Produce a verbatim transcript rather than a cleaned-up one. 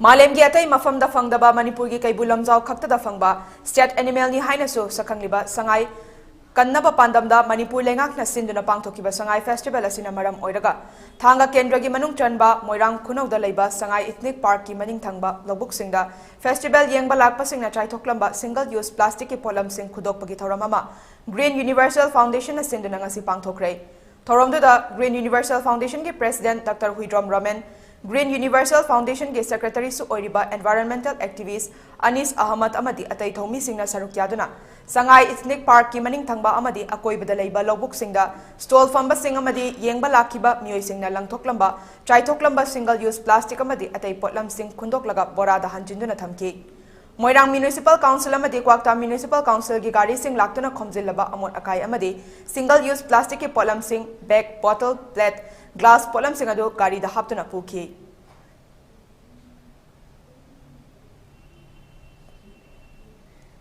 ꯃꯥꯂꯦꯝꯒꯤ ꯑꯇꯩ ꯃꯐꯝꯗ ꯐꯪꯗꯕ ꯃꯅꯤꯄꯨꯔꯒꯤ ꯀꯩꯕꯨ ꯂꯝꯖꯥꯎ ꯈꯛꯇꯗ ꯐꯪꯕ state animal ꯅꯤ ꯍꯥꯏꯅꯁꯨ ꯁꯛꯈꯪꯂꯤꯕ ꯁꯉꯥꯏ ꯀꯟꯅꯕ ꯄꯥꯟꯗꯝꯗ ꯃꯅꯤꯄꯨꯔ ꯂꯩꯉꯥꯛꯅ ꯁꯤꯟꯗꯨꯅ ꯄꯥꯡꯊꯣꯛꯈꯤꯕ ꯁꯉꯥꯏ festival ꯑꯁꯤꯅ ꯃꯔꯝ ꯑꯣꯏꯔꯒ ꯊꯥꯡꯒ ꯀꯦꯟꯗ꯭ꯔꯒꯤ ꯃꯅꯨꯡ ꯆꯟꯕ ꯃꯣꯏꯔꯥꯡ ꯈꯨꯅꯧꯗ ꯂꯩꯕ ꯁꯉꯥꯏ ethnic park ꯀꯤ ꯃꯅꯤꯡ ꯊꯪꯕ ꯂꯧꯕꯨꯛꯁꯤꯡꯗ festival ꯌꯦꯡꯕ ꯂꯥꯛꯄꯁꯤꯡꯅ ꯆꯥꯏꯊꯣꯛꯂꯝꯕ single use plastic ꯀꯤ ꯄꯣꯠꯂꯝꯁꯤꯡ ꯈꯨꯗꯣꯛꯄꯒꯤ ꯊꯧꯔꯝ ꯑꯃ Green Universal Foundation ꯅ ꯁꯤꯟꯗꯨꯅ ꯉꯁꯤ ꯄꯥꯡꯊꯣꯛꯈ꯭ꯔꯦ꯫ ꯊꯧꯔꯝꯗꯨꯗ Green Universal Foundation ꯒꯤ President Doctor Huidrom Roman, Green Universal Foundation ꯒꯤ Secretary ꯁꯨ ꯑꯣꯏꯔꯤꯕ environmental activist ꯑꯅꯤꯁ ꯑꯍꯃꯗ ꯑꯃꯗꯤ ꯑꯇꯩ ꯊꯧꯃꯤꯁꯤꯡꯅ ꯁꯔꯨꯛ ꯌꯥꯗꯨꯅ ꯁꯉꯥꯏ ethnic park ꯀꯤ ꯃꯅꯤꯡ ꯊꯪꯕ ꯑꯃꯗꯤ ꯑꯀꯣꯏꯕꯗ ꯂꯩꯕ ꯂꯧꯕꯨꯛꯁꯤꯡꯗ stall ꯐꯝꯕꯁꯤꯡ ꯑꯃꯗꯤ ꯌꯦꯡꯕ ꯂꯥꯛꯈꯤꯕ ꯃꯤꯑꯣꯏꯁꯤꯡꯅ ꯂꯪꯊꯣꯛꯂꯝꯕ, ꯆꯥꯏꯊꯣꯛꯂꯝꯕ single use plastic ꯑꯃꯗꯤ ꯑꯇꯩ ꯄꯣꯠꯂꯝꯁꯤꯡ ꯈꯨꯟꯗꯣꯛꯂꯒ ꯕꯣꯔꯥꯗ ꯍꯟꯖꯤꯟꯗꯨꯅ ꯊꯝꯈꯤ꯫ ꯃꯣꯏꯔꯥꯡ Municipal Council ꯑꯃꯗꯤ ꯀ꯭ꯋꯥꯛꯇꯥ Municipal Council ꯒꯤ ꯒꯥꯔꯤꯁꯤꯡ ꯂꯥꯛꯇꯨꯅ ꯈꯣꯝꯖꯤꯜꯂꯕ ꯑꯃꯣꯠ ꯑꯀꯥꯏ ꯑꯃꯗꯤ single use plastic ꯀꯤ ꯄꯣꯠꯂꯝꯁꯤꯡ, bag, bottle, plate, glass ꯄꯣꯠꯂꯝꯁꯤꯡ ꯑꯗꯨ ꯒꯥꯔꯤꯗ ꯍꯥꯞꯇꯨꯅ ꯄꯨꯈꯤ꯫